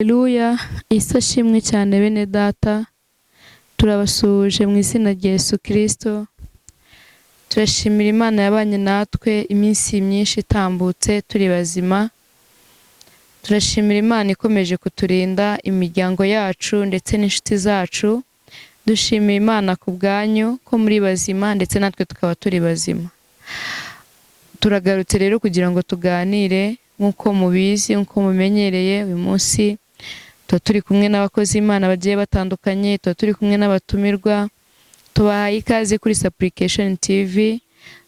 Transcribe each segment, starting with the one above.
Haleluya, Yesu ashimwe cyane bene data, turabasuhuje mu izina rya Yesu Kristo. Turashimira Imana yabanye natwe iminsi myinshi itambutse turi bazima. Turashimira Imana ikomeje kuturinda imiryango yacu ndetse n'inshuti zacu. Dushimira Imana ku bwanyu ko muri bazima ndetse natwe tukaba turi bazima. Turagarutse rero kugira ngo tuganire nk'uko mubizi, nk'uko mumenyereye. Uyu munsi tuba turi kumwe n'abakozi b'Imana bagiye batandukanye, tuba turi kumwe n'abatumirwa. Tubahaye ikaze kuri Supplication TV,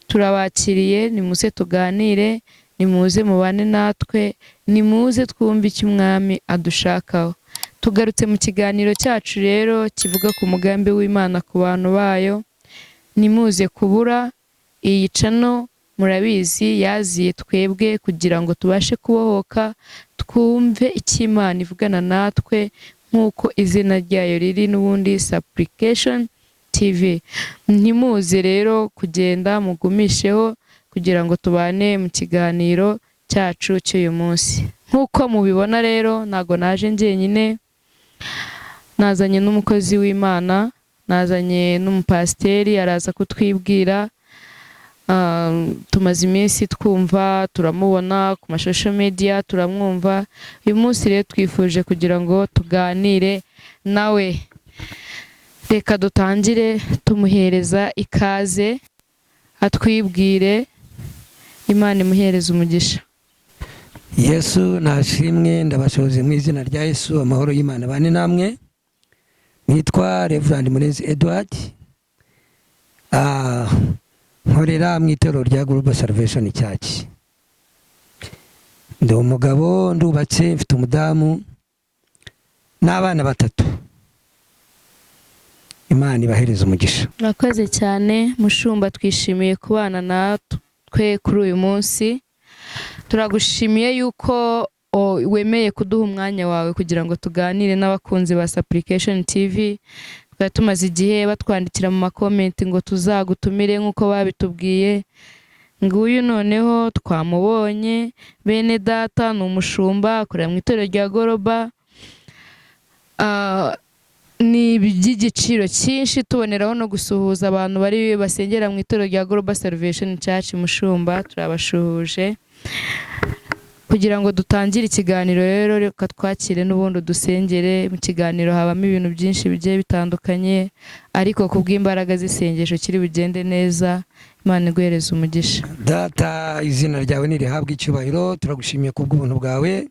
turabakiriye, nimuze tuganire, nimuze mubane natwe, nimuze twumve icyo Umwami adushakaho. Tugarutse mu kiganiro cyacu rero kivuga ku mugambi w'Imana ku bantu bayo. Nimuze kubura iyi channel, murabizi yaziye twebwe kugira ngo tubashe kubohoka, twumve icyo Imana ivugana natwe nk'uko izina ryayo riri n'ubundi, Supplication TV. Ntimuze rero kugenda, mugumisheho kugira ngo tubane mu kiganiro cyacu cy'uyu munsi. Nk'uko mubibona rero, ntago naje njyenyine, nazanye n'umukozi w'Imana, nazanye n'umupasiteri, araza kutwibwira. Tumaze iminsi twumva, turamubona ku ma social media, turamwumva. Uyu munsi rero twifuje kugira ngo tuganire nawe. Reka dutangire tumuhereza ikaze, atwibwire. Imana imuhereze umugisha. Yesu nashimwe. Ndabashoje mu izina rya Yesu. Amahoro y'Imana bane namwe. Nitwa Reverend Murenzi Edward, nkorera mu itorero rya Global Salvation Church. Ndi umugabo, ndubatse, mfite umudamu n'abana batatu. Imana ibahereza umugisha. Murakoze cyane mushumba, twishimiye kubana natwe kuri uyu munsi. Turagushimiye yuko wemeye kuduha umwanya wawe kugira ngo tuganire n'abakunzi ba Supplication TV. Twari tumaze igihe batwandikira mu ma comment ngo tuzagutumire nk'uko babitubwiye. Nguyu noneho twamubonye. Bene data, ni umushumba, akorera mu itorero rya Global. Ni iby'igiciro cyinshi. Tuboneraho no gusuhuza abantu bari basengera mu itorero rya Global Salvation Church. Mushumba, turabashuhuje. Kugira ngo dutangire ikiganiro rero, reka twakire n'ubundi dusengere. Mu kiganiro habamo ibintu byinshi bigiye bitandukanye, ariko ku bw'imbaraga z'isengesho kiri bugende neza. Imana iguhereze umugisha. Data, izina ryawe nirihabwe icyubahiro. Turagushimiye kubw'ubuntu bwawe.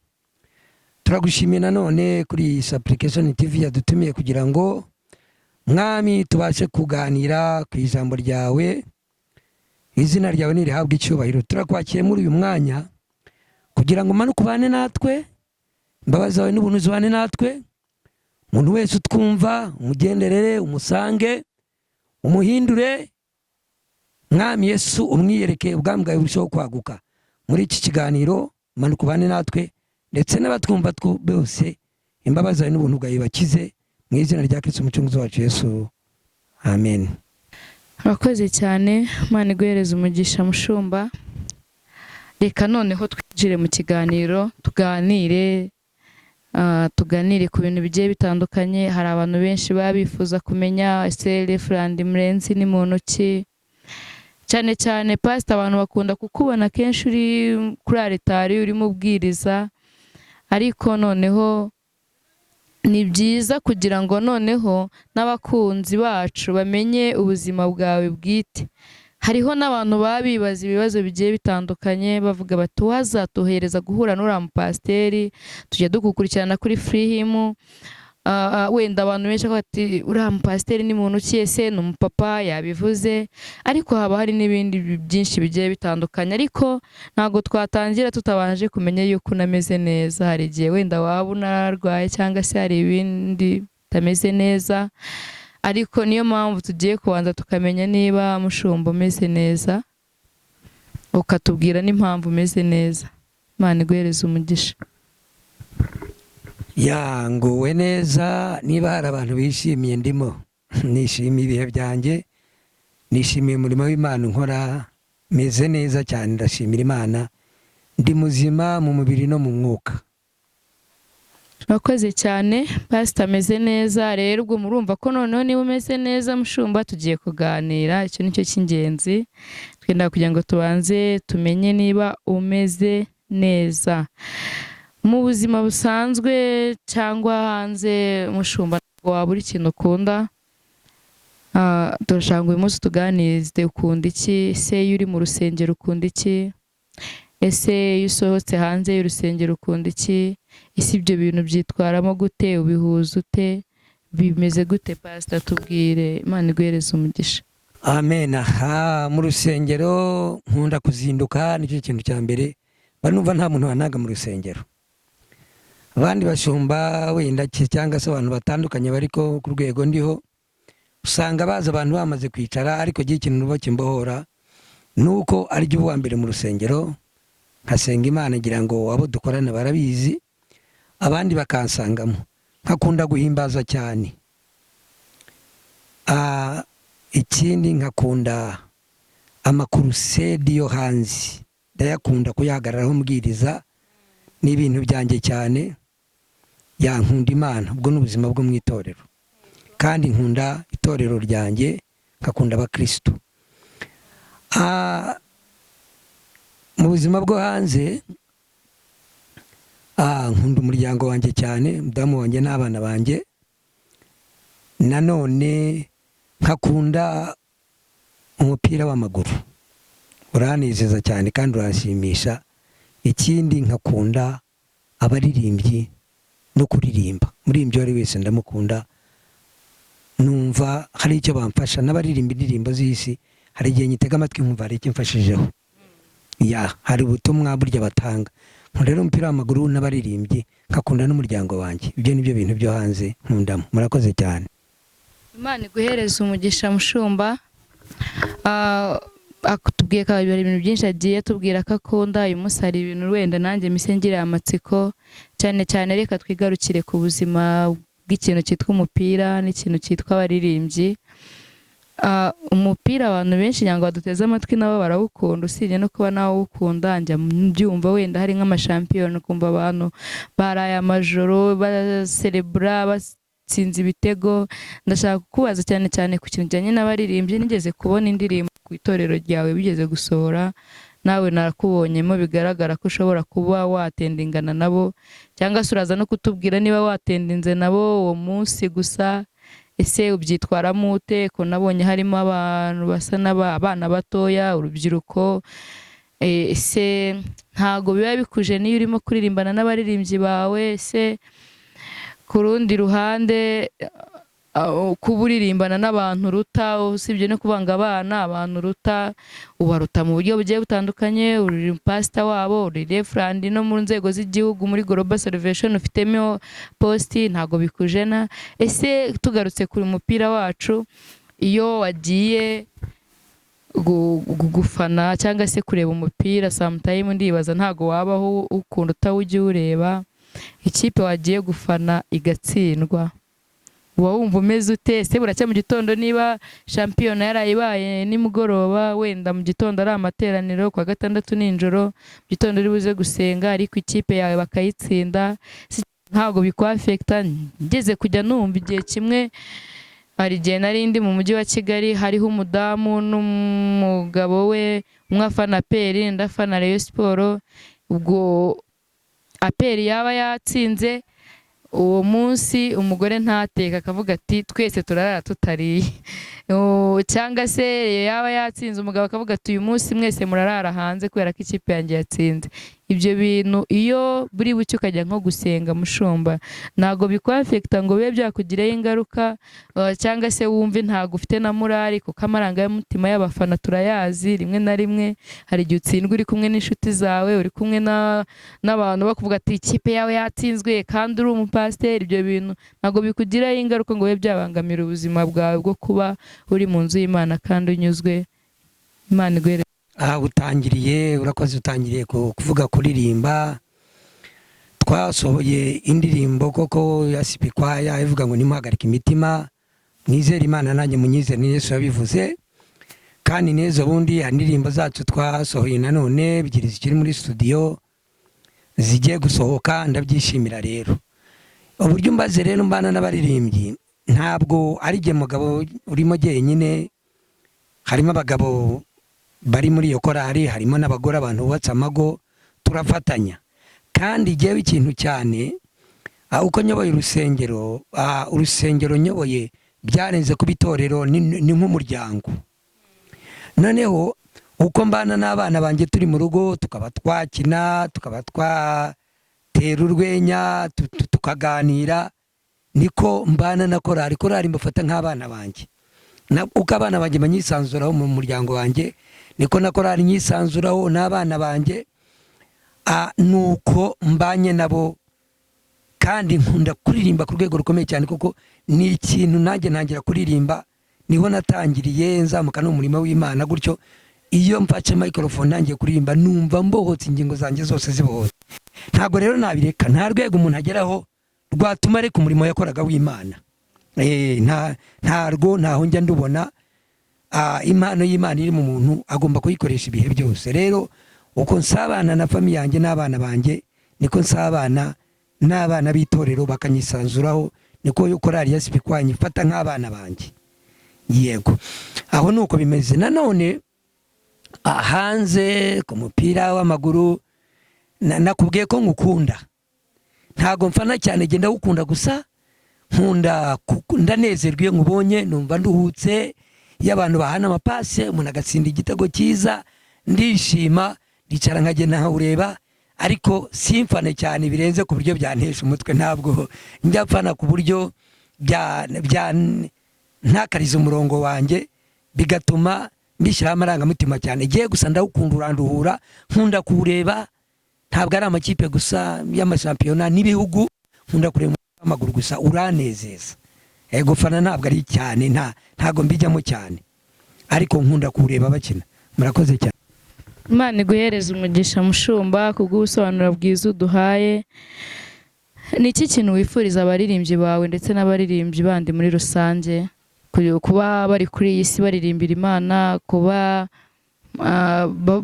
Turagushimiye nanone kuri iyi Supplication TV yadutumiye kugira ngo, Mwami, tubashe kuganira ku ijambo ryawe. Izina ryawe nirihabwe icyubahiro. Turakwakiye muri uyu mwanya kugira ngo umanuke ubane natwe, imbabazi zawe n'ubuntu zibane natwe. Umuntu wese utwumva umugenderere, umusange, umuhindure. Mwami Yesu, umwiyereke, ubwami bwawe burusheho kwaguka muri iki kiganiro. Manuka ubane natwe ndetse n'abatwumva bose. Imbabazi zawe n'ubuntu bwawe bakize, mu izina rya Kristo Umucunguzi wacu Yesu, amen. Urakoze cyane, Imana iguhereze umugisha mushumba. Reka noneho twinjire mu kiganiro, tuganire ku bintu bigiye bitandukanye. Hari abantu benshi baba bifuza kumenya ese Reverend Murenzi ni muntu ki? Cyane cyane pasita, abantu bakunda kukubona kenshi uri kuri aritari urimo ubwiriza, ariko noneho ni byiza kugira ngo noneho n'abakunzi bacu bamenye ubuzima bwawe bwite. Hariho n'abantu baba bibaza ibibazo bigiye bitandukanye, bavuga bati: "Wazatuhereza guhura n'uriya mupasiteri, tujya dukukurikirana kuri Free Him." Wenda abantu benshi bakavuga bati: "Uriya mupasiteri ni muntu ki? Ese ni umupapa?" Yabivuze, ariko haba hari n'ibindi byinshi bigiye bitandukanye. Ariko ntabwo twatangira tutabanje kumenya yuko unameze neza. Hari igihe wenda waba unarwaye cyangwa se hari ibindi bitameze neza, ariko niyo mpamvu tugiye kubanza tukamenya niba mushumba umeze neza, ukatubwira n'impamvu umeze neza. Imana iguhereze umugisha. Yanguwe neza. Niba hari abantu bishimiye, ndimo. Nishimiye ibihe byanjye, nishimiye umurimo w'Imana nkora, meze neza cyane. Ndashimira Imana, ndi muzima mu mubiri no mu mwuka. Murakoze cyane pasita, ameze neza. Rero ubwo murumva ko noneho niba umeze neza mushumba, tugiye kuganira, icyo ni cyo cy'ingenzi. Twenda kugira ngo tubanze tumenye niba umeze neza mu buzima busanzwe cyangwa hanze. Mushumba, ntabwo wabura ikintu ukunda. Turashaka ngo uyu munsi tuganirize: ukunda iki se iyo uri mu rusengero? Ukunda iki ese iyo usohotse hanze y'urusengero? Ukunda iki ese? Ibyo bintu byitwaramo gute? Ubihuza ute? Bimeze gute pasita? Tubwire, Imana iguhereze umugisha. Amen. Aha mu rusengero nkunda kuzinduka, nicyo kintu cya mbere. Numva nta muntu wanaga mu rusengero. Abandi bashumba wenda cyangwa se abantu batandukanye bari ku rwego ndiho, usanga baza abantu bamaze kwicara, ariko igihe ikintu nuba kimbohora nuko ari jya uwa mbere mu rusengero, nkasenga Imana, ngira ngo abo dukorana barabizi, abandi bakansangamo. Nkakunda guhimbaza cyane. Ikindi nkakunda amakurusedi yo hanze, ndayakunda kuyahagararaho mbwiriza, ni ibintu byanjye cyane. Yankunda Imana, ubwo ni ubuzima bwo mu itorero, kandi nkunda itorero ryanjye, nkakunda abakirisitu. Mu buzima bwo hanze nkunda umuryango wanjye cyane, umudamu wanjye n'abana banjye. Nanone nkakunda umupira w'amaguru, uranezeza cyane kandi uranshimisha. Ikindi nkakunda abaririmbyi no kuririmba. Umuririmbyi uwo ari wese ndamukunda, numva hari icyo bamfasha. N'abaririmba indirimbo z'isi, hari igihe nyitega amatwi nkumva hari icyo mfashijeho, ya hari ubutumwa burya batanga. Nkunda rero umupira w'amaguru n'abaririmbyi, nkakunda n'umuryango wanjye. Ibyo ni byo bintu byo hanze nkundamo. Murakoze cyane. Imana iguhereze umugisha mushumba. Atubwiye ko hari ibintu byinshi agiye atubwira ko akunda. Uyu munsi hari ibintu wenda nanjye mpise ngira amatsiko cyane cyane. Reka twigarukire ku buzima bw'ikintu cyitwa umupira n'ikintu cyitwa abaririmbyi. Umupira abantu benshi ngira ngo baduteze amatwi nabo barawukunda, usibye no kuba nawe uwukunda. Njya mbyumva wenda hari nk'amashampiyona, ukumva abantu baraye amajoro baserebura batsinze ibitego. Ndashaka kukubaza cyane cyane ku kintu kijyanye n'abaririmbyi. Nigeze kubona indirimbo ku itorero ryawe bigeze gusohora, nawe narakubonyemo, bigaragara ko ushobora kuba watendingana nabo, cyangwa se uraza no kutubwira niba watendinze nabo uwo munsi gusa. Ese ubyitwaramo ute ko nabonye harimo abantu basa n'abana batoya, urubyiruko? Ese ntago biba bikuje niyo urimo kuririmbana n'abaririmbyi bawe? Ese ku rundi ruhande, kuba uririmbana n'abantu uruta, usibye no kubanga abana, abantu uruta, ubaruta mu buryo bugiye butandukanye, uri pasita wabo, uri reverend no mu nzego z'igihugu, muri Global Salvation ufitemo post, ntago bikujena? Ese tugarutse kuri mupira wacu, iyo wagiye gufana cyangwa se kureba umupira, sometime ndibaza ntago wabaho ukunda utawujya uwureba, ikipe wagiye gufana igatsindwa, uba wumva umeze ute? Ese buracya mu gitondo, niba shampiyona yarayibaye nimugoroba, wenda mu gitondo ari amateraniro ku wa gatandatu nijoro, mu gitondo uri buze gusenga, ariko ikipe yawe bakayitsinda, ntabwo bikwafekita? Ngeze kujya numva igihe kimwe, hari igihe nari ndi mu mujyi wa Kigali, hariho umudamu n'umugabo we, umwe afana APR, undi afana Rayon Sport. Ubwo APR yaba yatsinze uwo munsi, umugore ntateka, akavuga ati twese turarara tutariye. Cyangwa se yaba yatsinze, umugabo akavuga ati uyu munsi mwese murarara hanze kubera ko ikipe yanjye yatsinze. Ibyo bintu iyo buri bucye ukajya nko gusenga mushumba, ntabwo bikwafekita ngo bibe byakugiraho ingaruka, cyangwa se wumve ntabwo ufite na morali? Kuko amarangamutima y'abafana turayazi. Rimwe na rimwe hari igihe utsindwa uri kumwe n'inshuti zawe, uri kumwe n'abantu, bakuvuga ati ikipe yawe yatsinzwe, kandi uri umupasiteri. Ibyo bintu ntabwo bikugiraho ingaruka ngo bibe byabangamira ubuzima bwawe bwo kuba uri mu nzu y'Imana kandi unyuzwe? Imana iguhere. Aha utangiriye, urakoze, utangiriye kuvuga kuririmba. Twasohoye indirimbo koko ya Sipikwaya ivuga ngo nimuhagarike imitima, mwizere Imana nanjye munyizere, ni Yesu yabivuze. Kandi neza ubundi hari indirimbo zacu twasohoye nanone ebyiri zikiri muri studio zigiye gusohoka, ndabyishimira rero. Uburyo mbaze rero mbana n'abaririmbyi, ntabwo ari jye mugabo urimo jyenyine, harimo abagabo bari muri iyo korari, harimo n'abagore, abantu bubatse amago, turafatanya. Kandi jyewe ikintu cyane uko nyoboye urusengero, urusengero nyoboye byarenze kuba itorero, ni nk'umuryango. Noneho uko mbana n'abana banjye turi mu rugo, tukaba twakina, tukaba twatera urwenya, tukaganira, niko mbana na korari. Korari mbafata nk'abana banjye. Uko abana banjye banyisanzuraho mu muryango wanjye, niko na korari nyisanzuraho n'abana banjye. Nuko mbanye nabo, kandi nkunda kuririmba ku rwego rukomeye cyane, kuko ni ikintu nanjye ntangira kuririmba, niho natangiriye nzamuka n'umurimo w'Imana gutyo. Iyo mfashe microphone ntangiye kuririmba, numva mbohotse, ingingo zanjye zose zibohotse. Ntabwo rero nabireka, nta rwego umuntu ageraho rwatuma areka umurimo yakoraga w'Imana. Ntarwo, ntaho njya ndubona. Impano y'Imana iri mu muntu agomba kuyikoresha ibihe byose. Rero uko nsabana na famille yanjye n'abana banjye, niko nsabana n'abana b'itorero bakanyisanzuraho, niko korari ya Sipikwanyi ifata nk'abana banjye. Yego, aho nuko bimeze. Nanone hanze ku mupira w'amaguru, nakubwiye ko ngukunda, ntago mfana cyane, genda wukunda gusa, nkunda ndanezerwa iyo nkubonye, numva nduhutse. Iyo abantu bahana amapase, umuntu agatsinda igitego cyiza, ndishima, ndicara nkagenda nkawureba, ariko simfane cyane birenze ku buryo byantesha umutwe. Ntabwo njya mfana ku buryo bya ntakariza umurongo wanjye, bigatuma mbishyiraho amarangamutima cyane. Igiye gusa ndawukunda, uranduhura, nkunda kuwureba. Ntabwo ari amakipe gusa y'amashampiyona n'ibihugu, nkunda kureba umupira w'amaguru gusa, uranezeza. Gufana ntabwo ari cyane, ntabwo mbijyamo cyane, ariko nkunda kuwureba bakina. Murakoze cyane. Imana iguhereze umugisha mushumba kubw'ubusobanuro bwiza uduhaye. Ni iki kintu wifuriza abaririmbyi bawe ndetse n'abaririmbyi bandi muri rusange, kuba bari kuri iyi si baririmbira Imana, kuba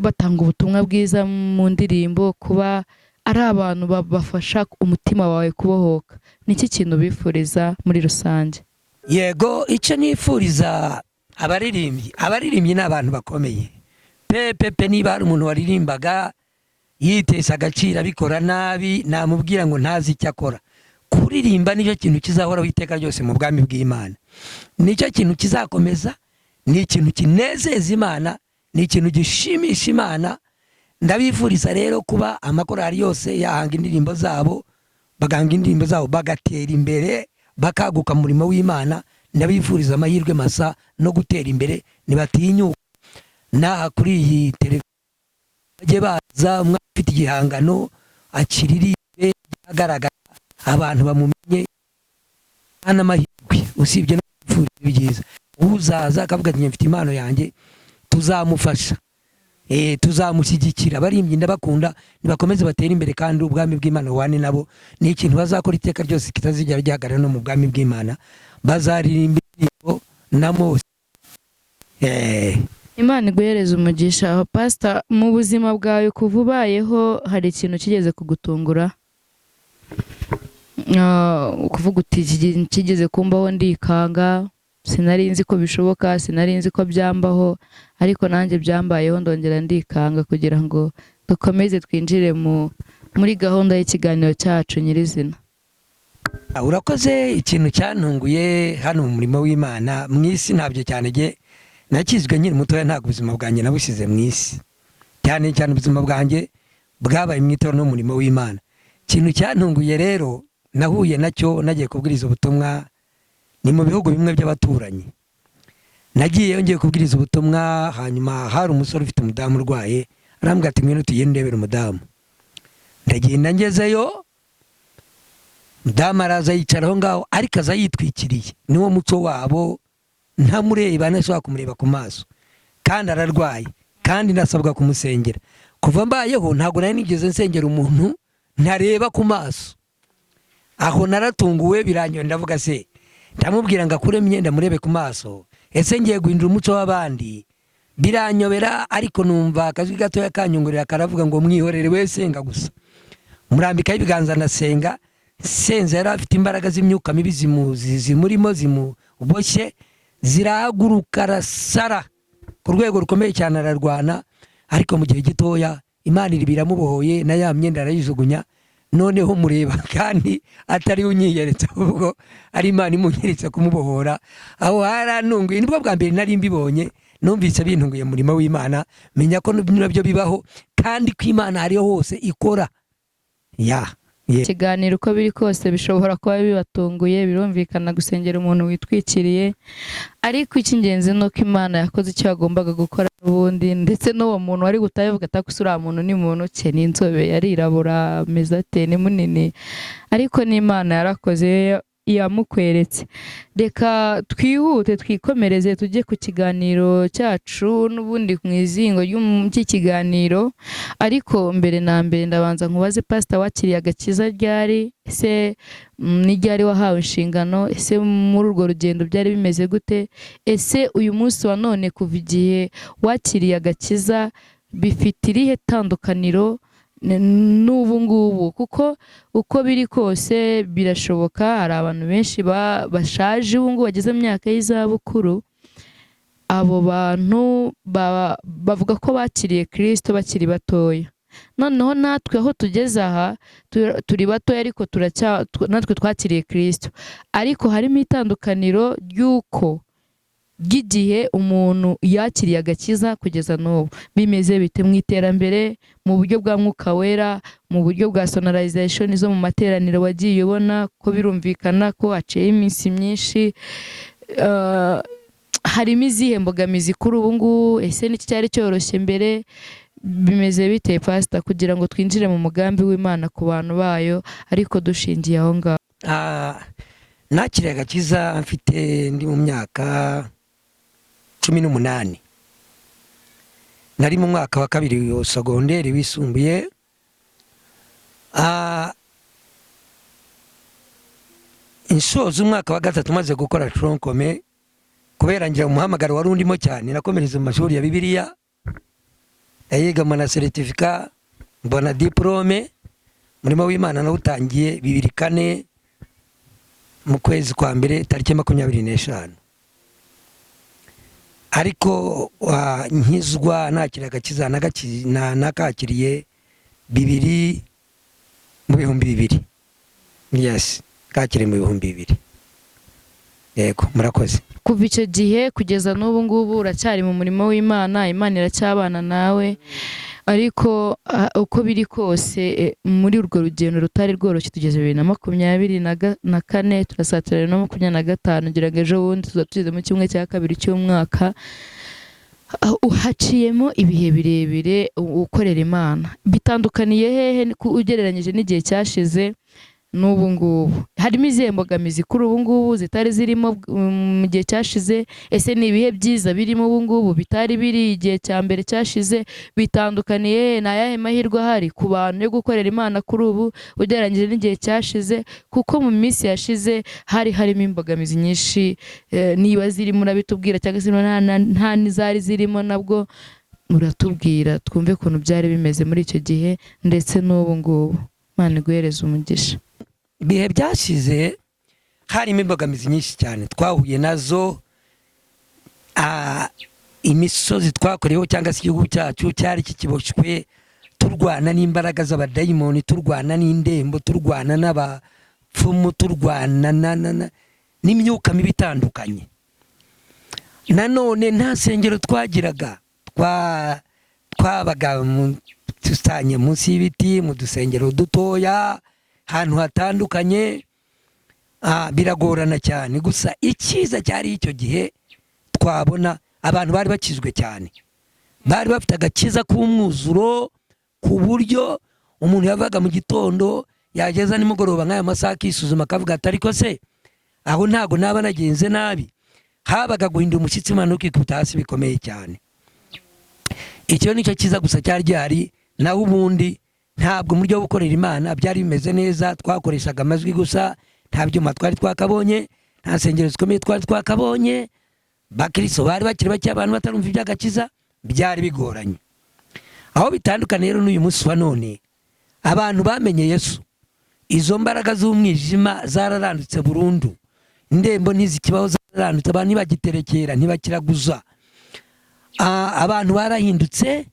batanga ubutumwa bwiza mu ndirimbo, kuba ari abantu bafasha umutima wawe kubohoka? Ni iki kintu bifuriza muri rusange? Yego, icyo nifuriza abaririmbyi, abaririmbyi ni abantu bakomeye pepepe. Niba hari umuntu waririmbaga yitesha agaciro abikora nabi, namubwira ngo ntazi icyo akora. Kuririmba nicyo kintu kizahoraho iteka ryose mu bwami bw'Imana, nicyo kintu kizakomeza, ni ikintu kinezeza Imana, ni ikintu gishimisha Imana. Ndabifuriza rero kuba amakorali yose yahanga indirimbo zabo, bagahanga indirimbo zabo, bagatera imbere, bakaguka mu murimo w'Imana. Ndabifuriza amahirwe masa no gutera imbere, ntibatinyuka n'aha kuri iyi televiziyo bajye baza, umwana ufite igihangano akiririmbe agaragara, abantu bamumenye, n'amahirwe usibye no kwifuriza ibyiza. Uzaza akavuga ati mfite impano yanjye, tuzamufasha, tuzamushyigikira. Abaririmbyi ndabakunda, nibakomeze batere imbere, kandi ubwami bw'Imana bubane nabo. Ni ikintu bazakora iteka ryose kitazigera gihagarara no mu bwami bw'Imana, bazaririmba indirimbo na Mose. Imana iguhereze umugisha. Pastor, mu buzima bwawe kuva ubayeho hari ikintu kigeze kugutungura, kuvuga uti iki kigeze kumbaho ndikanga, sinari nzi ko bishoboka, sinari nzi ko byambaho, ariko nanjye byambayeho ndongera ndikanga, kugira ngo dukomeze twinjire muri gahunda y'ikiganiro cyacu nyirizina. Urakoze. Ikintu cyantunguye hano mu murimo w'Imana mu isi ntabyo cyane, jye nakizwe nkiri mutoya, ntabwo ubuzima bwanjye nabushyize mu isi cyane cyane, ubuzima bwanjye bwabaye mu itorero n'umurimo w'Imana. Ikintu cyantunguye rero nahuye nacyo nagiye kubwiriza ubutumwa, ni mu bihugu bimwe by'abaturanyi. Nagiye ngiye kubwiriza ubutumwa, hanyuma hari umusore ufite umudamu urwaye, arambwira ati ngwino tugende ndebere umudamu. Ndagenda, ngezeyo umudamu araza yicara aho ngaho, ariko aza yitwikiriye, niwo muco wabo, ntamureba, ntashobora kumureba ku maso, kandi ararwaye, kandi ndasabwa kumusengera. Kuva mbayeho ntabwo nari nigeze nsengera umuntu ntareba ku maso. Aho naratunguwe biranyoye, ndavuga se ndamubwira ngo akure imyenda murebe ku maso, ese ngiye guhindura umuco w'abandi? Biranyobera, ariko numva akajwi gatoya kanyungurira karavuga ngo mwihorere we, senga gusa. Murambikaho ibiganza ndasenga, Senze yari afite imbaraga z'imyuka mibi zimurimo, zimuboshye, zirahaguruka, arasara ku rwego rukomeye cyane, ararwana, ariko mu gihe gitoya Imana iri biramubohoye, na ya myenda arayijugunya. Noneho mureba kandi atari we unyiyeretse, ahubwo ari Imana imunyeretse kumubohora. Aho harantunguye, nibwo bwa mbere nari mbibonye, numvise bintunguye mu murimo w'Imana, menya ko nabyo bibaho kandi ko Imana hariho hose ikora ya ye. Ikiganiro uko biri kose bishobora kuba bibatunguye, birumvikana gusengera umuntu witwikiriye, ariko icy'ingenzi ni uko Imana yakoze icyo yagombaga gukora n'ubundi, ndetse n'uwo muntu wari gutabivuga ati uriya muntu ni muntu ki, ni inzobe, yarirabura, ameze ate, ni munini, ariko n'Imana yarakoze yamukweretse. Reka twihute twikomereze tujye ku kiganiro cyacu n'ubundi mu izingo ry'ikiganiro, ariko mbere na mbere ndabanza nkubaze pasita, wakiriye agakiza ryari? Ese ni ryari wahawe inshingano? Ese muri urwo rugendo byari bimeze gute? Ese uyu munsi wa none kuva igihe wakiriye agakiza bifite irihe tandukaniro n'ubu ngubu? Kuko uko biri kose birashoboka hari abantu benshi bashaje ubu ngubu bageze mu myaka y'izabukuru, abo bantu bavuga ko bakiriye Kristo bakiri batoya. Noneho natwe aho tugeze aha turi batoya, ariko natwe twakiriye Kristo, ariko harimo itandukaniro ry'uko ry'igihe umuntu yakiriye agakiza kugeza n'ubu. Bimeze bite mu iterambere, mu buryo bwa Mwuka Wera, mu buryo bwa sonorization zo mu materaniro wagiye ubona ko birumvikana ko haciyeho iminsi myinshi, harimo izihe mbogamizi kuri ubu ngubu? Ese n'iki cyari cyoroshye mbere? Bimeze bite pasita, kugira ngo twinjire mu mugambi w'Imana ku bantu bayo ariko dushingiye aho ngaho? Nakiriye agakiza mfite ndi mu myaka 18, nari mu mwaka wa kabiri wa sogonderi wisumbuye. Nsoza umwaka wa gatatu maze gukora tronc commun, kubera ngira umuhamagaro wari undimo cyane, nakomereza mu mashuri ya Bibiliya, ndayigama na certificat, mbona diplôme. Umurimo w'Imana nawutangiye 2004 mu kwezi kwa mbere tariki 25, ariko nkizwa nakira agakiza nakakiriye bibiri mu 2000. Yes, kakiriye mu 2000. Yego, murakoze. Kuva icyo gihe kugeza n'ubu ngubu uracyari mu murimo w'Imana, Imana iracyabana nawe, ariko uko biri kose muri urwo rugendo rutari rworoshye, tugeze 2024, turasatira 2025, ngira ngo ejo bundi tuzaba tugeze mu kimwe cya kabiri cy'umwaka. Uhaciyemo ibihe birebire ukorera Imana, bitandukaniye hehe ugereranyije n'igihe cyashize n'ubu ngubu? Harimo izihe mbogamizi kuri ubu ngubu zitari zirimo mu gihe cyashize? Ese ni ibihe byiza birimo ubu ngubu bitari biri igihe cya mbere cyashize? Bitandukaniye ni ayahe mahirwe ahari ku bantu yo gukorera Imana kuri ubu ugereranyije n'igihe cyashize? Kuko mu minsi yashize hari harimo imbogamizi nyinshi, niba zirimo urabitubwira, cyangwa se nta n'izari zirimo nabwo muratubwira, twumve ukuntu byari bimeze muri icyo gihe ndetse n'ubu ngubu. Imana iguhereze umugisha. Ibihe byashize harimo imbogamizi nyinshi cyane twahuye nazo. Imisozi twakoreyeho cyangwa se igihugu cyacu cyari kikiboshywe, turwana n'imbaraga z'abadayimoni, turwana n'indembo, turwana n'abapfumu, turwana n'imyuka mibi itandukanye. Nanone nta nsengero twagiraga, twabaga dusanye munsi y'ibiti, mu dusengero dutoya, ahantu hatandukanye. Biragorana cyane. Gusa icyiza cyari icyo gihe twabona abantu bari bakizwe cyane, bari bafite agakiza k'umwuzuro, ku buryo umuntu yavaga mu gitondo yageza nimugoroba nk'aya masaha akisuzuma akavuga ati ariko se aho ntago naba nagenze nabi? Habaga guhinda umushyitsi, Imana ukikubita hasi bikomeye cyane. Icyo nicyo cyiza gusa cyari gihari. Naho ubundi ntabwo mu buryo bwo gukorera Imana byari bimeze neza, twakoreshaga amajwi gusa, nta byuma twari twakabonye, nta nsengero zikomeye twari twakabonye, bakristo bari bakiri bake, abantu batarumva iby'agakiza, byari bigoranye. Aho bitandukanye rero n'uyu munsi wa none, abantu bamenye Yesu Izo mbaraga z'umwijima zararandutse burundu, indembo ntizikibaho, zararandutse, abantu ntibagiterekera, ntibakiraguza. Abantu barahindutse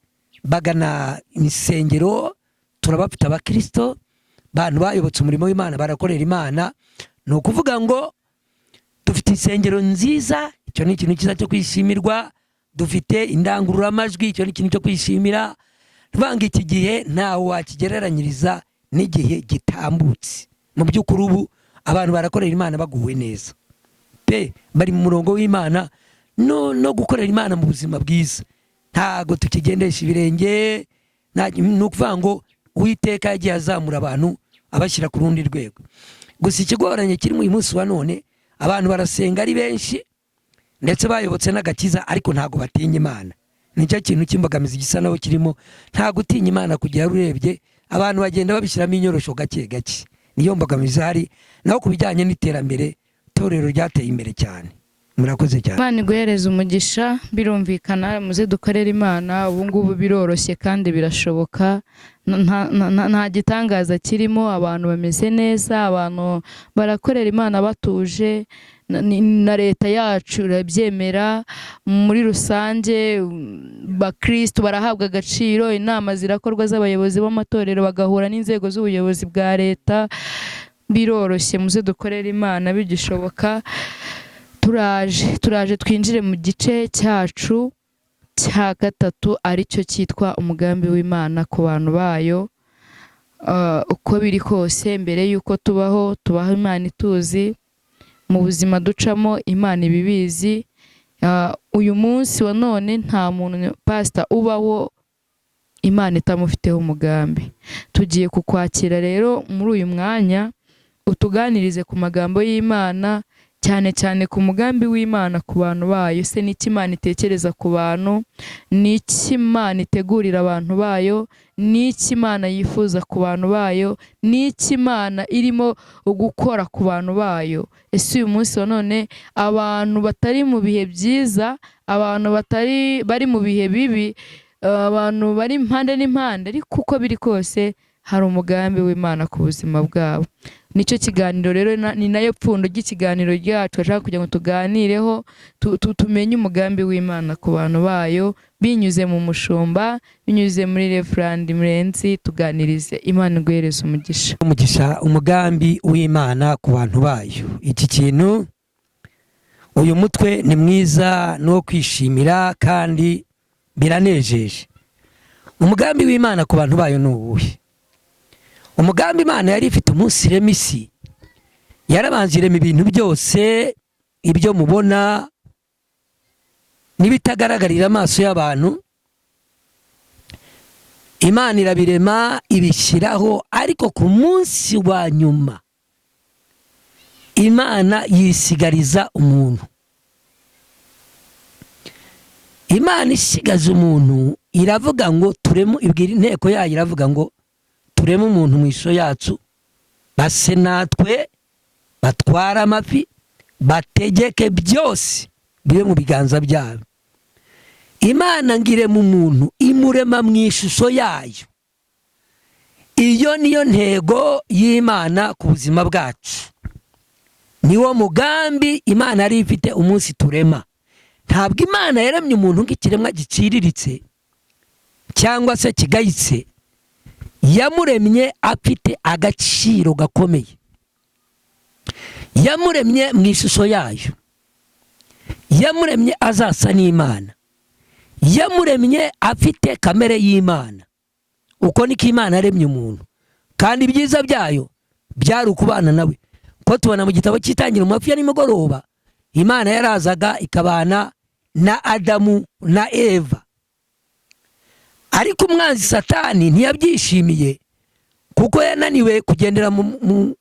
bagana insengero, turabafite abakirisito, abantu bayobotse umurimo w'Imana, barakorera Imana. Ni ukuvuga ngo dufite insengero nziza, icyo ni ikintu cyiza cyo kwishimirwa. Dufite indangururamajwi, icyo ni ikintu cyo kwishimira. Vanga iki gihe ntawe wakigereranyiriza n'igihe gitambutse. Mu by'ukuri ubu abantu barakorera Imana baguwe neza pe, bari mu murongo w'Imana no gukorera Imana mu buzima bwiza. Ntago tukigendesha ibirenge, ni ukuvuga ngo Uwiteka yagiye azamura abantu abashyira ku rundi rwego. Gusa ikigoranye kirimo uyu munsi wa none, abantu barasenga ari benshi ndetse bayobotse n'agakiza, ariko ntago batinya Imana. Nicyo kintu cy'imbogamizi gisa naho kirimo, nta gutinya Imana kugera urebye abantu bagenda babishyiramo inyorosho gake gake, niyo mbogamizi ihari. Naho ku bijyanye n'iterambere, itorero ryateye imbere cyane. Murakoze cyane. Imana iguhereze umugisha. Birumvikana, muze dukorere Imana. Ubu ngubu biroroshye kandi birashoboka, nta gitangaza kirimo. Abantu bameze neza, abantu barakorera Imana batuje, na leta yacu irabyemera muri rusange. Bakristo barahabwa agaciro, inama zirakorwa z'abayobozi b'amatorero bagahura n'inzego z'ubuyobozi bwa leta. Biroroshye, muze dukorere Imana bigishoboka. Turaje twinjire mu gice cyacu cya gatatu, aricyo cyitwa umugambi w'Imana ku bantu bayo. Uko biri kose, mbere y'uko tubaho, tubaho Imana ituzi, mu buzima ducamo Imana ibibizi. Uyu munsi wa none nta muntu, pasita, ubaho Imana itamufiteho umugambi. Tugiye kukwakira rero muri uyu mwanya, utuganirize ku magambo y'Imana, cyane cyane ku mugambi w'Imana ku bantu bayo. Se n'iki Imana itekereza ku bantu? N'iki Imana itegurira abantu bayo? N'iki Imana yifuza ku bantu bayo? N'iki Imana irimo gukora ku bantu bayo? Ese uyu munsi wa none abantu batari mu bihe byiza, abantu batari bari mu bihe bibi, abantu bari impande n'impande, ariko uko biri kose hari umugambi w'Imana ku buzima bwabo. Nicyo kiganiro rero, ni nayo pfundo ry'ikiganiro ryacu bashaka kugira ngo tuganireho, tumenye umugambi w'Imana ku bantu bayo binyuze mu mushumba, binyuze muri Reverend Murenzi. Tuganirize, Imana iguhereze umugisha. Umugisha. Umugambi w'Imana ku bantu bayo, iki kintu, uyu mutwe ni mwiza, ni uwo kwishimira kandi biranejeje. Umugambi w'Imana ku bantu bayo ni uwuhe? Umugambi Imana yari ifite umunsi irema isi, yarabanje irema ibintu byose, ibyo mubona n'ibitagaragarira amaso y'abantu. Imana irabirema, ibishyiraho, ariko ku munsi wa nyuma Imana yisigariza umuntu. Imana isigaza umuntu, iravuga ngo tureme, ibwira inteko yayo, iravuga ngo tureme umuntu mu ishusho yacu, base natwe, batware amafi, bategeke byose bibe mu biganza byabo. Imana ngo irema umuntu, imurema mu ishusho yayo. Iyo niyo ntego y'Imana ku buzima bwacu, niwo mugambi Imana yari ifite umunsi turema. Ntabwo Imana yaremye umuntu nk'ikiremwa giciriritse cyangwa se kigayitse, yamuremye afite agaciro gakomeye, yamuremye mu ishusho yayo, yamuremye azasa n'Imana, yamuremye afite kamere y'Imana. Uko niko Imana yaremye umuntu, kandi ibyiza byayo byari ukubana nawe. Ko tubona mu gitabo cy'Itangira, mu mafi ya nimugoroba Imana yarazaga ikabana na Adamu na Eva. Ariko umwanzi Satani ntiyabyishimiye, kuko yananiwe kugendera mu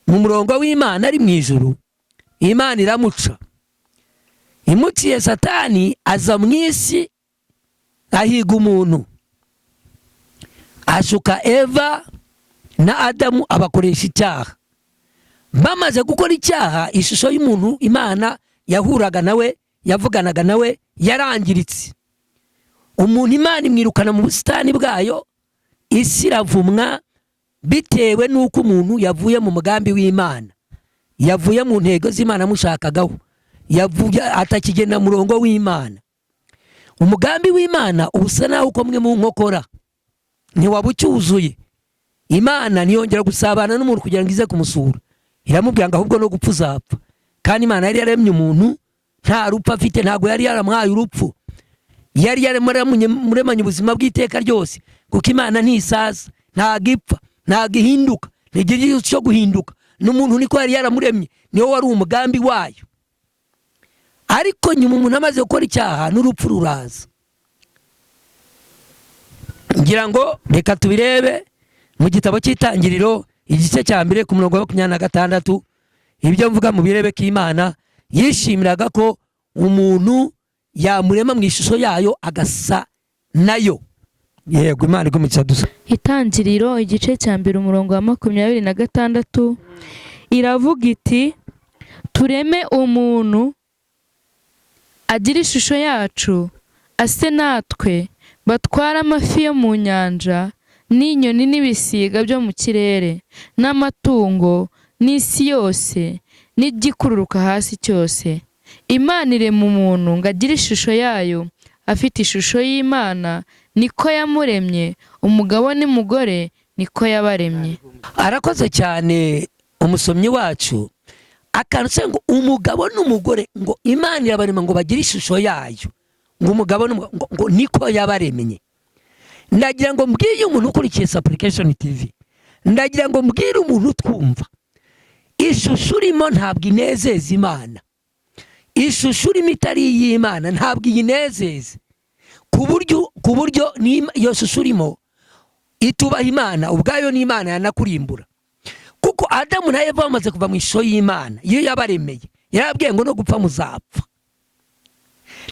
murongo w'Imana ari mu ijuru. Imana iramuca. Imuciye, Satani aza mu isi, ahiga umuntu, ashuka Eva na Adamu, abakoresha icyaha. Bamaze gukora icyaha, ishusho y'umuntu Imana yahuraga nawe, yavuganaga nawe, yarangiritse. Umuntu Imana imwirukana mu busitani bwayo, isi iravumwa. Bitewe n'uko umuntu yavuye mu mugambi w'Imana, yavuye mu ntego z'Imana amushakagaho, yavuye atakigenda murongo w'Imana. Umugambi w'Imana usa naho ukomwe mu nkokora, ntiwaba ucyuzuye. Imana ntiyongera gusabana n'umuntu kugira ngo ize kumusura, iramubwira ngo ahubwo no gupfa uzapfa. Kandi Imana yari yaremye umuntu nta rupfu afite, ntabwo yari yaramuhaye urupfu, yari yaramuremanye ubuzima bw'iteka ryose, kuko Imana ntisaza, ntabwo ipfa, ntabwo ihinduka, ntigira igihe cyo guhinduka. N'umuntu niko yari yaramuremye, niwo wari umugambi wayo. Ariko nyuma umuntu amaze gukora icyaha n'urupfu ruraza. Ngira ngo reka tubirebe mu gitabo cy'Itangiriro igice cya 1 ku murongo wa 26. Ibyo mvuga mu birebe ko Imana yishimiraga ko umuntu yamurema mu ishusho yayo agasa nayo. Yego, Imana igumukiza dusa. Itangiriro igice cya 1 umurongo wa 26 iravuga iti: tureme umuntu agira ishusho yacu, ase natwe, batwara amafi yo mu nyanja n'inyoni n'ibisiga byo mu kirere n'amatungo n'isi yose n'igikururuka hasi cyose. Imana irema umuntu ngo agire ishusho yayo, afite ishusho y'Imana niko yamuremye, umugabo n'umugore niko yabaremye. Arakoze cyane umusomyi wacu. Akantu ngo umugabo n'umugore, ngo Imana irabarema ngo bagire ishusho yayo, ngo umugabo ngo niko yabaremye. Ndagira ngo mbwire umuntu ukurikiye Supplication TV, ndagira ngo mbwire umuntu utwumva, ishusho urimo ntabwo inezeza Imana. Ishusho urimo itari iy'Imana ntabwo iyinezeza, ku buryo iyo shusho urimo itubaha Imana ubwayo, n'Imana yanakurimbura. Kuko Adamu na Eva bamaze kuva mu ishusho y'Imana, iyo yabaremeye yarabwiye ngo no gupfa muzapfa.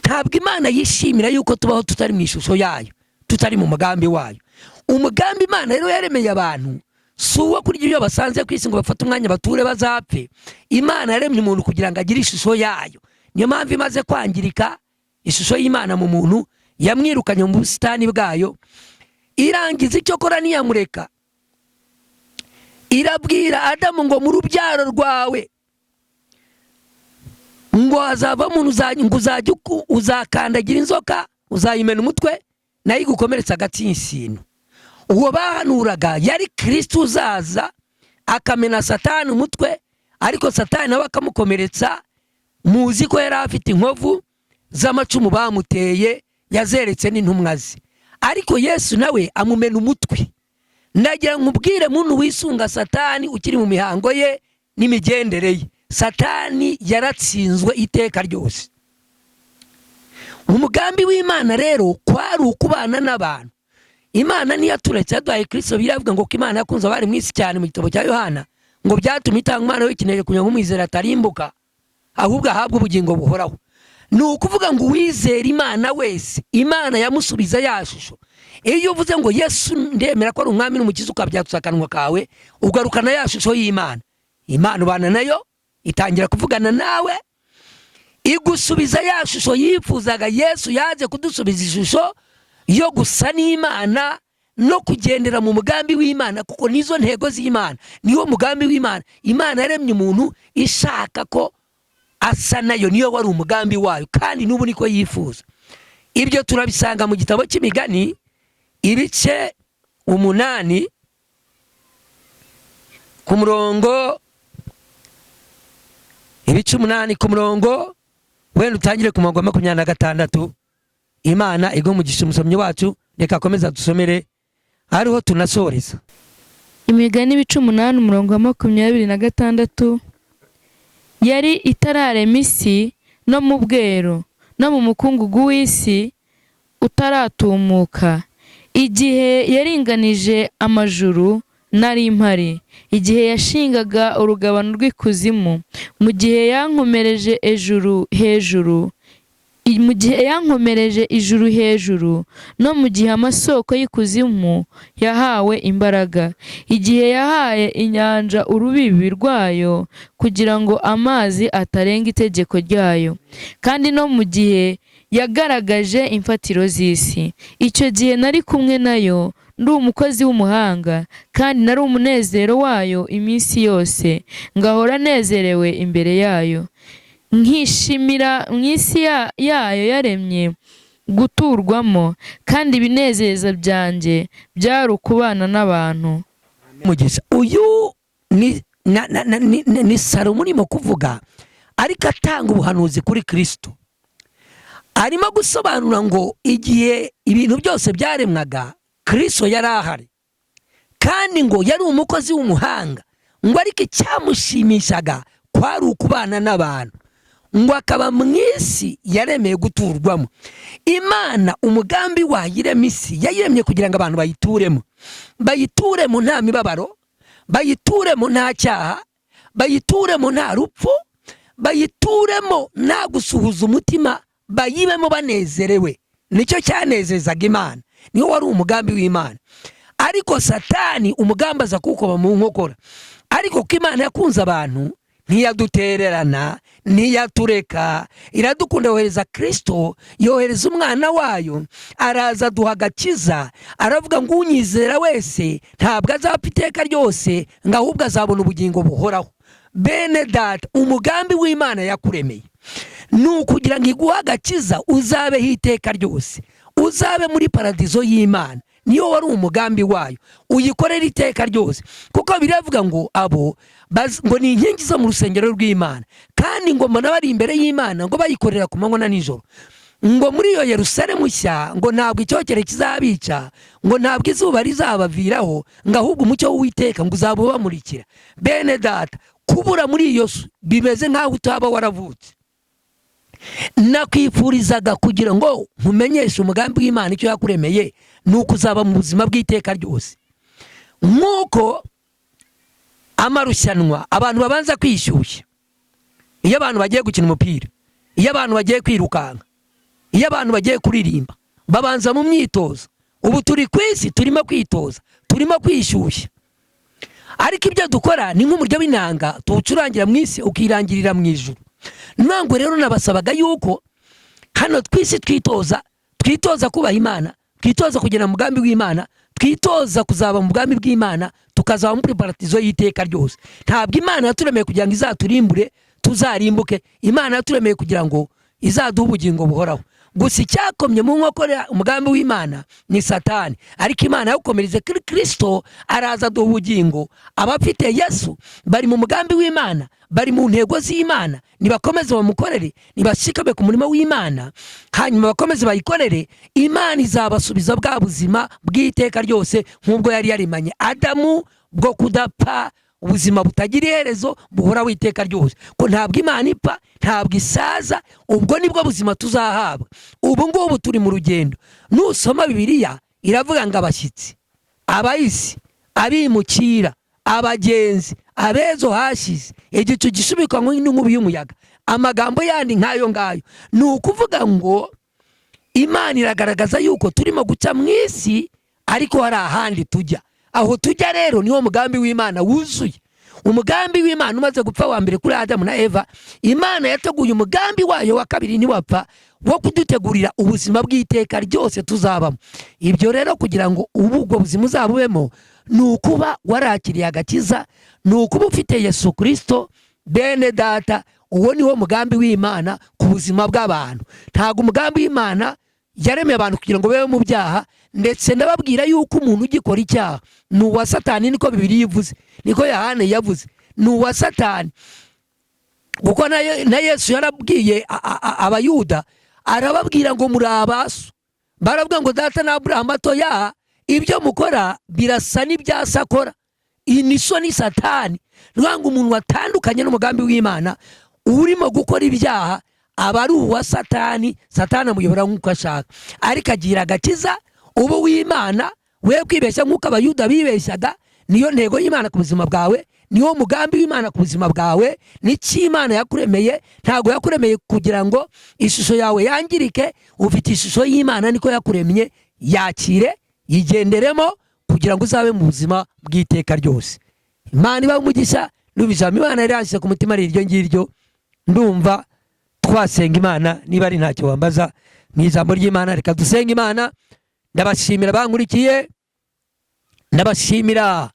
Ntabwo Imana yishimira yuko tubaho tutari mu ishusho yayo, tutari mu mugambi wayo. Umugambi Imana rero yaremeye abantu si uwo kurya ibyo basanze ku isi ngo bafate umwanya bature bazapfe. Imana yaremye umuntu kugira ngo agire ishusho yayo. Niyo mpamvu imaze kwangirika ishusho y'Imana mu muntu, yamwirukanye mu busitani bwayo, irangiza icyo kora ntiyamureka. Irabwira Adamu ngo mu rubyaro rwawe ngo hazava umuntu ngo uzajya uzakandagira inzoka, uzayimena umutwe nayo igukomeretsa agatsinsino. Uwo bahanuraga yari Kristo uzaza akamena Satani umutwe, ariko Satani nawe akamukomeretsa. Muzi ko yari afite inkovu z'amacumu bamuteye, yazeretse n'intumwa ze, ariko Yesu nawe amumena umutwe. Ndagira nkubwire muntu wisunga Satani ukiri mu mihango ye n'imigendere ye, Satani yaratsinzwe iteka ryose. Umugambi w'Imana rero kwari ukubana n'abantu. Imana niyaturetse yaduhaye Kristo. Biravuga ngo ko Imana yakunze abari mu isi cyane mu gitabo cya Yohana, ngo byatumye itanga umwana w'ikinege kugira ngo umwizera atarimbuka ahubwo ahabwe ubugingo buhoraho. Ni ukuvuga ngo uwizera Imana wese, Imana yamusubiza ya shusho. Iyo uvuze ngo Yesu ndemera ko ari umwami n'umukiza, ukabyatsa akanwa kawe, ugarukana ya shusho y'Imana. Imana ubana nayo, itangira kuvugana nawe, igusubiza ya shusho yifuzaga. Yesu yaje kudusubiza ishusho yo gusa n'Imana no kugendera mu mugambi w'Imana, kuko nizo ntego z'Imana, niwo mugambi w'Imana. Imana yaremye umuntu ishaka ko asa nayo, niyo wari umugambi wayo, kandi n'ubu niko yifuza. Ibyo turabisanga mu gitabo cy'Imigani ibice 8 ku murongo, ibice 8 ku murongo, wenda utangire ku murongo wa 26. Imana igumugisha umusomyi wacu, reka akomeza dusomere ariho tunasoreza. Imigani ibice 8 umurongo wa 26: yari itararema isi no mu bweru no mu mukungugu w'isi utaratumuka, igihe yaringanije amajuru nari mpari, igihe yashingaga urugabano rw'ikuzimu, mu gihe yankomereje ijuru hejuru, mu gihe yankomereje ijuru hejuru, no mu gihe amasoko y'ikuzimu yahawe imbaraga, igihe yahaye inyanja urubibi rwayo kugira ngo amazi atarenga itegeko ryayo, kandi no mu gihe yagaragaje imfatiro z'isi. Icyo gihe nari kumwe nayo Ndi umukozi w'umuhanga, kandi nari umunezero wayo iminsi yose, ngahora nezerewe imbere yayo, nkishimira mu isi yayo yaremye guturwamo, kandi ibinezeza byanjye byari ukubana n'abantu. Mugisha uyu ni na, na, na, ni, ni, ni Salomo urimo kuvuga, ariko atanga ubuhanuzi kuri Kristo. Arimo gusobanura ngo igihe ibintu byose byaremwaga Kristo yari ahari, kandi ngo yari umukozi w'umuhanga, ngo ariko icyamushimishaga kwari ukubana n'abantu, ngo akaba mu isi yaremeye guturwamo. Imana umugambi wayo irema isi yayiremye kugira ngo abantu bayituremo, bayituremo nta mibabaro, bayituremo nta cyaha, bayituremo nta rupfu, bayituremo nta gusuhuza umutima, bayibemo banezerewe. Nicyo cyanezezaga Imana, niwo wari umugambi w'Imana. Ariko Satani umugambi aza kuwukoma mu nkokora. Ariko ko Imana yakunze abantu ntiyadutererana, ntiyatureka, iradukunda, yohereza Kristo, yohereza umwana wayo, araza aduha agakiza, aravuga ngo unyizera wese ntabwo azapfa iteka ryose, ngo ahubwo azabona ubugingo buhoraho. Bene data, umugambi w'Imana yakuremeye ni ukugira ngo iguhe agakiza, uzabeho iteka ryose, uzabe muri paradizo y'Imana. Niyo wari umugambi wayo, uyikorera iteka ryose. Kuko biravuga ngo abo ngo ni inkingi zo mu rusengero rw'Imana, kandi ngo mbona bari imbere y'Imana, ngo bayikorera ku manywa na nijoro. Ngo muri iyo Yerusalemu nshya, ngo ntabwo icyokere kizabica, ngo ntabwo izuba rizabaviraho, ngo ahubwo umucyo w'Uwiteka ngo uzaba ubamurikira. Bene data, kubura muri iyo bimeze nk'aho utaba waravutse. Nakwifurizaga kugira ngo nkumenyeshe umugambi w'Imana icyo yakuremeye, ni ukuzaba mu buzima bw'iteka ryose. Nk'uko amarushanwa abantu babanza kwishyushya, iyo abantu bagiye gukina umupira, iyo abantu bagiye kwirukanka, iyo abantu bagiye kuririmba, babanza mu myitozo. Ubu turi ku isi turimo kwitoza, turimo kwishyushya, ariko ibyo dukora ni nk'umuryo w'inanga tuwucurangira mu isi ukirangirira mu ijuru. Ntabwo rero nabasabaga yuko hano twisi twitoza, twitoza kubaha Imana, twitoza kugera mu mugambi w'Imana, twitoza kuzaba mu bwami bw'Imana, tukazaba muri paradizo y'iteka ryose. Ntabwo Imana yaturemeye kugira ngo izaturimbure tuzarimbuke, Imana yaturemeye kugira ngo izaduhe ubugingo buhoraho. Gusa icyakomye mu nkokora umugambi w'Imana ni Satani, ariko Imana yawukomereze kuri Kristo, araza aduha ubugingo. Abafite Yesu bari mu mugambi w'Imana, bari mu ntego z'Imana, nibakomeze bamukorere, nibashikame ku murimo w'Imana, hanyuma bakomeze bayikorere, Imana izabasubiza bwa buzima bw'iteka ryose nk'ubwo yari yarimanye Adamu, bwo kudapfa, ubuzima butagira iherezo buhoraho iteka ryose. Ko ntabwo Imana ipfa, ntabwo isaza, ubwo nibwo buzima tuzahabwa. Ubu ngubu turi mu rugendo. Nusoma Bibiliya iravuga ngo abashyitsi, abayisi, abimukira, abagenzi, abezo hashize, igicu gisubikwa n'inkubi y'umuyaga, amagambo yandi nk'ayo ngayo. Ni ukuvuga ngo Imana iragaragaza yuko turimo guca mu isi, ariko hari ahandi tujya. Aho tujya rero niwo mugambi w'Imana wuzuye. Umugambi w'Imana umaze gupfa wa mbere kuri Adamu na Eva, Imana yateguye umugambi wayo wa kabiri ntiwapfa, wo kudutegurira ubuzima bw'iteka ryose tuzabamo. Ibyo rero kugira ngo ubu ubwo buzima uzabubemo, ni ukuba warakiriye agakiza, ni ukuba ufite Yesu Kristo. Bene data, uwo niwo mugambi w'Imana ku buzima bw'abantu. Ntabwo umugambi w'Imana yaremeye abantu kugira ngo babe mu byaha, ndetse ndababwira yuko umuntu ugikora icyaha ni uwa Satani, niko Bibiliya ivuze, niko Yohana yavuze, ni uwa Satani. Kuko na Yesu yarabwiye Abayuda, arababwira ngo muri abaso, baravuga ngo data na Aburahamu atoya, ibyo mukora birasa n'ibya sakora, iyi ni so ni Satani. Ngo umuntu watandukanye n'umugambi w'Imana urimo gukora ibyaha aba ari uwa Satani, Satani amuyobora nk'uko ashaka, ariko agira agakiza ubu w'Imana. We kwibeshya nk'uko Abayuda bibeshyaga, niyo ntego y'Imana ku buzima bwawe, niwo mugambi w'Imana ku buzima bwawe, n'icyo Imana yakuremeye. Ntabwo yakuremeye kugira ngo ishusho yawe yangirike, ufite ishusho y'Imana, niko yakuremye, yakire, yigenderemo kugira ngo uzabe mu buzima bw'iteka ryose. Imana ibahe umugisha. Ndumva ijambo Imana yari yanshyize ku mutima ari iryo ngiryo. Ndumva twasenga Imana, niba ari ntacyo wambaza mu ijambo ry'Imana, reka dusenge Imana. Ndabashimira bankurikiye. Ndabashimira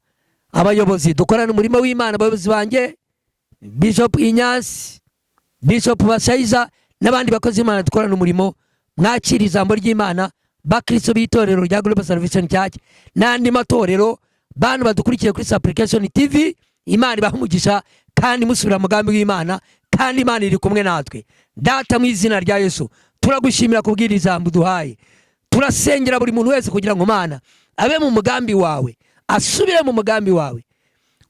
abayobozi dukorana umurimo w'Imana, abayobozi banjye Bishop Inyasi, Bishop Bashayiza n'abandi bakozi b'Imana dukorana umurimo. Mwakira ijambo ry'Imana, bakristo b'itorero rya Global Salvation Church n'andi matorero, bantu badukurikiye kuri Supplication TV, Imana ibahe umugisha kandi musubira mu mugambi w'Imana, kandi Imana iri kumwe natwe. Data, mu izina rya Yesu, turagushimira kubwira ijambo duhaye. Turasengera buri muntu wese kugira ngo Mana abe mu mugambi wawe, asubire mu mugambi wawe,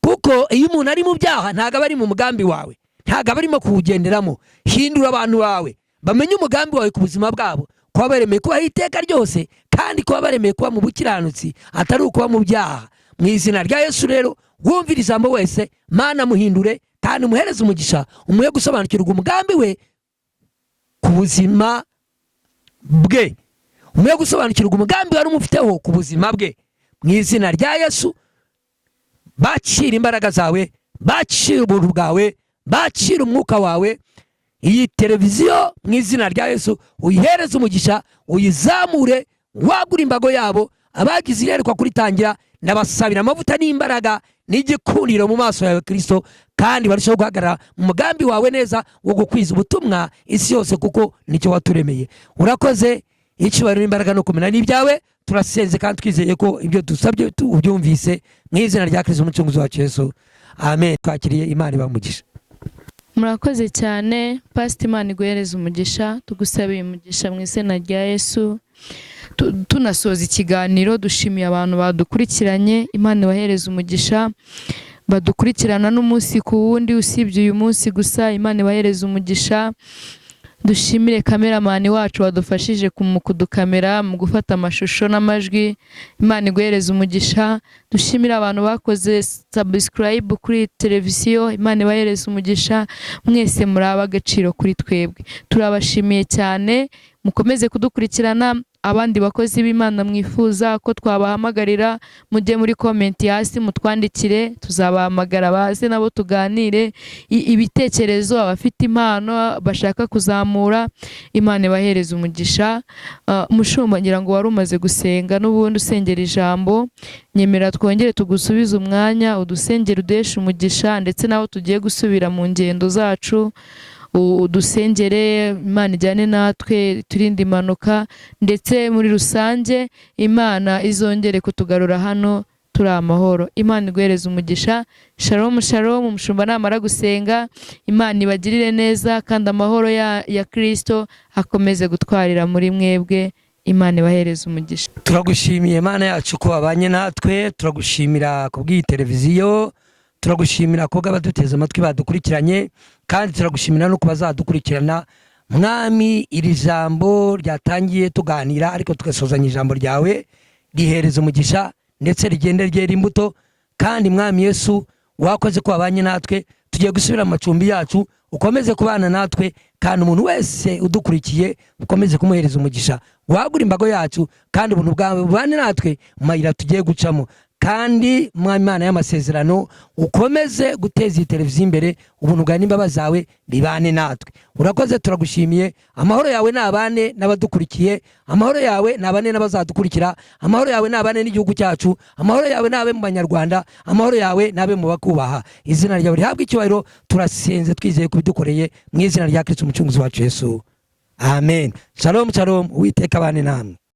kuko iyo umuntu ari mu byaha ntabwo aba ari mu mugambi wawe, ntabwo aba arimo kuwugenderamo. Hindura abantu bawe bamenye umugambi wawe ku buzima bwabo, kuba baremeye kubaho iteka ryose, kandi kuba baremeye kuba mu bukiranutsi, atari ukuba mu byaha. Mu izina rya Yesu rero, wumvira ijambo wese, Mana muhindure kandi umuhereze umugisha, umuhe gusobanukirwa umugambi we ku buzima bwe, umuhe gusobanukirwa umugambi wari umufiteho ku buzima bwe. Mu izina rya Yesu, bakira imbaraga zawe, bakira ubuntu bwawe, bakira umwuka wawe. Iyi televiziyo, mu izina rya Yesu, uyihereze umugisha, uyizamure, wagura imbago yabo. Abagize iyerekwa kuritangira, ndabasabira amavuta n'imbaraga n'igikundiro mu maso yawe Kristo, kandi barushaho guhagarara mu mugambi wawe neza wo gukwiza ubutumwa isi yose, kuko nicyo waturemeye. Urakoze. Icyubahiro n'imbaraga no kumenya n'ibyawe. Turasenze kandi twizeye ko ibyo dusabye ubyumvise, mu izina rya Kristo umucunguzi wacu Yesu, amen. Twakiriye, Imana ibamugisha. Murakoze cyane, Pasita. Imana iguhereze umugisha. Tugusabiye umugisha mu izina rya Yesu. Tunasoza ikiganiro, dushimiye abantu badukurikiranye. Imana ibahereze umugisha, badukurikirana n'umunsi ku wundi, usibye uyu munsi gusa. Imana ibahereze umugisha. Dushimire kameramani wacu wadufashije mu kudukamera, mu gufata amashusho n'amajwi. Imana iguhereze umugisha. Dushimire abantu bakoze subscribe kuri televiziyo. Imana ibahereze umugisha. Mwese muri ab'agaciro kuri twebwe, turabashimiye cyane. Mukomeze kudukurikirana. Abandi bakozi b'Imana mwifuza ko twabahamagarira, mujye muri comment hasi mutwandikire, tuzabahamagara baze nabo tuganire ibitekerezo. Abafite impano bashaka kuzamura, Imana ibahereze umugisha. Mushumba, ngira ngo wari umaze gusenga n'ubundi usengera ijambo. Nyemera twongere tugusubize umwanya, udusengere, uduheshe umugisha, ndetse n'aho tugiye gusubira mu ngendo zacu, udusengere, Imana ijyane natwe, turinde impanuka, ndetse muri rusange Imana izongere kutugarura hano turi amahoro. Imana iguhereze umugisha. Shalom, shalom. Umushumba namara gusenga, Imana ibagirire neza, kandi amahoro ya Kristo akomeze gutwarira muri mwebwe. Imana ibahereze umugisha. Turagushimiye Mana yacu ko wabanye natwe. Turagushimira kubw'iyi televiziyo, turagushimira ko abaduteze amatwi badukurikiranye, kandi turagushimira no kubazadukurikirana. Mwami, iri jambo ryatangiye tuganira ariko tugasozanya ijambo ryawe, rihereza umugisha ndetse rigende ryera imbuto. Kandi Mwami Yesu, wakoze ko wabanye natwe. Tugiye gusubira mu macumbi yacu, ukomeze kubana natwe, kandi umuntu wese udukurikiye ukomeze kumuhereza umugisha, wagura imbago yacu, kandi ubuntu bwawe bubane natwe mu mayira tugiye gucamo. Kandi Mwami Imana y'amasezerano, ukomeze guteza iyi televiziyo imbere, ubuntu bwawe n'imbabazi zawe bibane natwe. Urakoze, turagushimiye. Amahoro yawe nabane n'abadukurikiye, amahoro yawe nabane n'abazadukurikira, amahoro yawe nabane n'igihugu cyacu, amahoro yawe nabe mu Banyarwanda, amahoro yawe nabe mu bakubaha. Izina ryawe rihabwe icyubahiro. Turasenze twizeye kubidukoreye, mu izina rya Kristo umucunguzi wacu Yesu, amen. Shalom, shalom. Uwiteka abane namwe.